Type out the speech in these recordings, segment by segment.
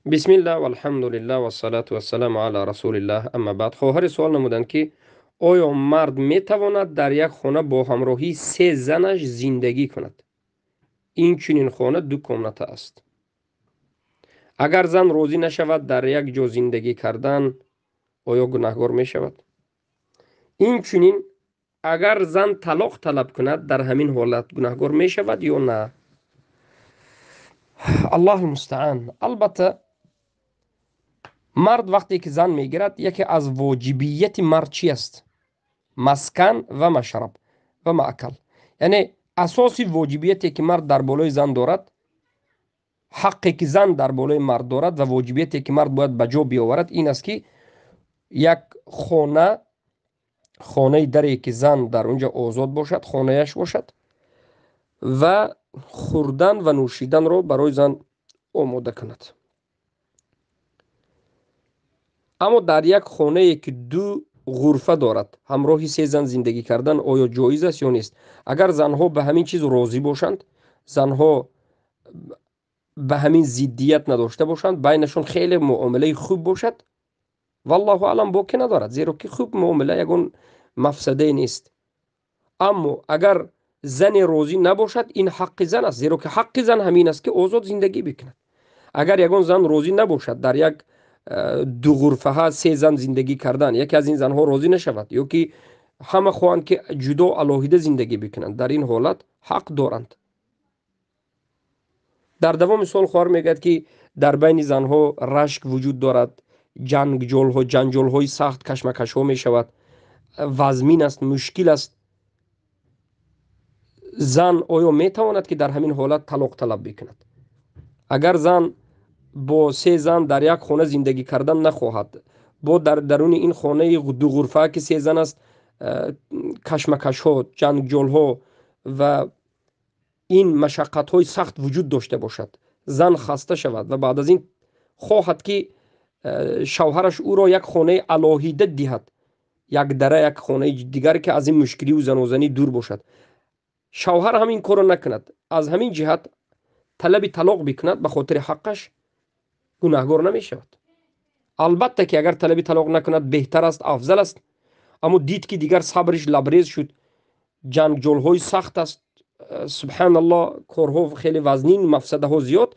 Бисмиллаҳ валҳамдулиллаҳ вассалату вассаламу ала расулиллаҳ, амма баъд. Хоҳари суол намуданд, ки оё мард метавонад дар як хона бо ҳамроҳии се занаш зиндагӣ кунад? Ин чунин хона ду комната аст. Агар зан розӣ нашавад дар як ҷо зиндагӣ кардан, оё гунаҳгор мешавад? Ин чунин агар зан талоқ талаб кунад, дар ҳамин ҳолат гунаҳгор мешавад ё на? Аллоҳу мустаан. Албатта, мард вақте ки зан мегирад, яке аз воҷибияти мард чи аст? Маскан ва машраб ва маъкал. Яъне асоси воҷибияте ки мард дар болои зан дорад, ҳаққе ки зан дар болои мард дорад ва воҷибияте ки мард бояд ба ҷо биёварад, ин аст, ки як хона, хонаи даре ки зан дар он ҷо озод бошад, хонааш бошад ва хӯрдан ва нӯшиданро барои зан омода кунад. Аммо дар як хонае ки ду ғурфа дорад, ҳамроҳи се зан зиндагӣ кардан оё ҷоиз аст ё нест? Агар занҳо ба ҳамин чиз розӣ бошанд, занҳо ба ҳамин зиддият надошта бошанд, байнашон хеле муомилаи хуб бошад, валлоҳу аълам, боке надорад, зеро ки хуб муомила ягон мафсадае нест. Аммо агар зане розӣ набошад, ин ҳаққи зан аст, зеро ки ҳаққи зан ҳамин аст, ки озод зиндагӣ бикунад. Агар ягон зан розӣ набошад дар як ду ғурфаҳа се зан зиндагӣ кардан, яке аз ин занҳо розӣ нашавад ё ки ҳама хоҳанд, ки ҷудо алоҳида зиндагӣ бикунанд, дар ин ҳолат ҳақ доранд. Дар давоми суол хоҳар мегӯяд, ки дар байни занҳо рашк вуҷуд дорад, ҷангҷолҳо, ҷанҷолҳои сахт, кашмакашҳо мешавад, вазмин аст, мушкил аст. Зан оё метавонад, ки дар ҳамин ҳолат талоқ талаб бикунад? Агар зан бо се зан дар як хона зиндагӣ кардан нахоҳад, бо дар даруни ин хонаи дуғурфа ки се зан аст, кашмакашҳо, ҷангҷолҳо ва ин машаққатҳои сахт вуҷуд дошта бошад, зан хаста шавад ва баъд аз ин хоҳад, ки шавҳараш ӯро як хонаи алоҳида диҳад, як дара, як хонаи дигар, ки аз ин мушкиливу занозанӣ дур бошад, шавҳар ҳам ин корро накунад, аз ҳамин ҷиҳат талаби талоқ бикунад, ба хотири ҳаққаш гунаҳгор намешавад. Албатта, ки агар талаби талоқ накунад, беҳтар аст, афзал аст. Аммо дид, ки дигар сабриш лабрез шуд, ҷангҷолҳои сахт аст, субҳаналлоҳ, корҳо хеле вазнин, мафсадаҳо зиёд,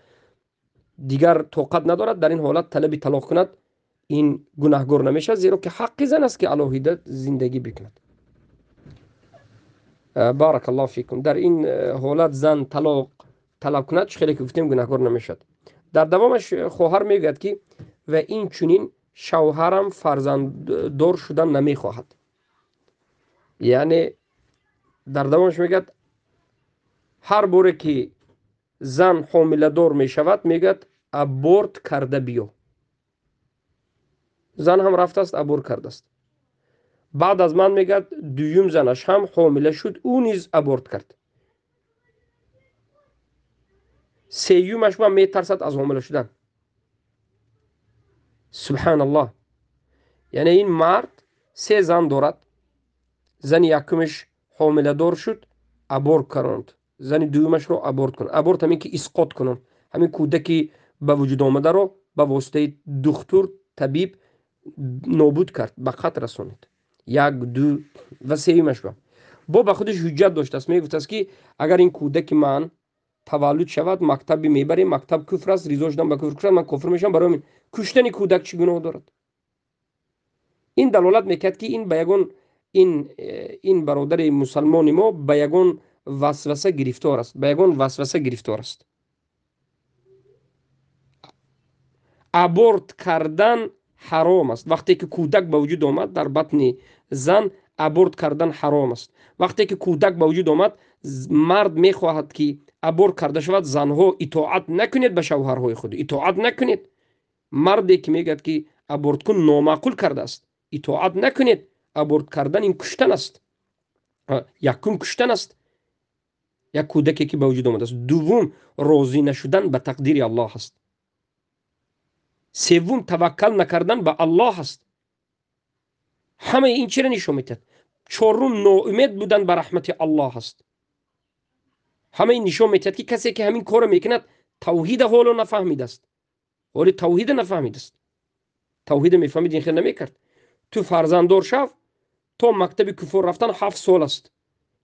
дигар тоқат надорад, дар ин ҳолат талаби талоқ кунад, ин гунаҳгор намешавад, зеро ки ҳаққи зан аст, ки алоҳида зиндагӣ бикунад. Баракаллоҳу фикум. Дар ин ҳолат зан талоқ талаб кунад, чӣ хеле ки гуфтем, гунаҳгор намешавад. Дар давомаш хоҳар мегӯяд, ки ва ин чунин шавҳарам фарзанддор шудан намехоҳад. Яъне дар давомаш мегӯяд, ҳар боре ки зан ҳомиладор мешавад, мегӯяд, аборт карда биё. Зан ҳам рафтааст, аборт кардааст. Баъд аз ман, мегӯяд, дуюм занаш ҳам ҳомила шуд, ӯ низ аборт кард. Сеюмаш ҳам метарсад аз ҳомила шудан. Субҳаналлоҳ. Яъне ин мард се зан дорад. Зани якумаш ҳомиладор шуд, аборт каронд. Зани дуюмашро аборт кунад. Аборт ҳамин ки исқот кунанд, ҳамин кӯдаки ба вуҷуд омадаро ба воситаи духтур, табиб нобуд кард, ба қатл расонид. Як, ду ва сеюмаш бо ба худаш ҳуҷҷат доштааст, мегуфтааст, ки агар ин кӯдаки ман таваллуд шавад, мактаби мебарем, мактаб куфр аст, ризо шудан ба куфр кушад, ман кофир мешавам. Барои ҳамин куштани кӯдак чӣ гуноҳ дорад? Ин далолат мекард, ки ин ба ягон ин бародари мусалмони мо ба ягон васваса гирифтор аст, ба ягон васваса гирифтор аст. Аборт кардан ҳаром аст. Вақте ки кӯдак ба вуҷуд омад дар батни зан, аборт кардан ҳаром аст. Вақте ки кӯдак ба вуҷуд омад, мард мехоҳад, ки аборт карда шавад, занҳо, итоат накунед ба шавҳарҳои худ, итоат накунед. Марде ки мегӯяд, ки аборт кун, номаъқул кардааст. Итоат накунед. Аборт кардан ин куштан аст. Якум куштан аст як кӯдаке, ки ба вуҷуд омадааст. Дуввум розӣ нашудан ба тақдири Аллоҳ аст. Севум таваккал накардан ба Аллоҳ аст. Ҳамаи ин чиро нишон медиҳад? Чорум ноумед будан ба раҳмати Аллоҳ аст. Ҳамаи нишон медиҳад, ки касе ки ҳамин корро мекунад, тавҳида ҳоло нафаҳмидааст. Ҳоли тавҳида нафаҳмидааст. Тавҳида мефаҳмид, ин хел намекард. Ту фарзанддор шав, то мактаби куффор рафтан 7 сол аст.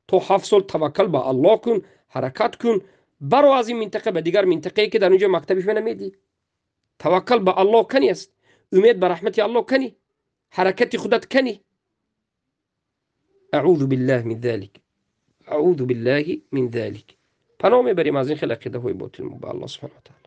То 7 сол таваккал ба Аллоҳ кун, ҳаракат кун, баро аз ин минтақа ба дигар минтақае, ки дар он ҷо мактаби намедиҳӣ. Таваккал ба Аллоҳ кани аст, умед ба раҳмати Аллоҳ кани, ҳаракати худат кани. أعوذ بالله من ذلك، أعوذ بالله من ذلك. Паноҳ мебарем аз ин хел ақидаҳои ботил ба Аллоҳ سبحانه وتعالى.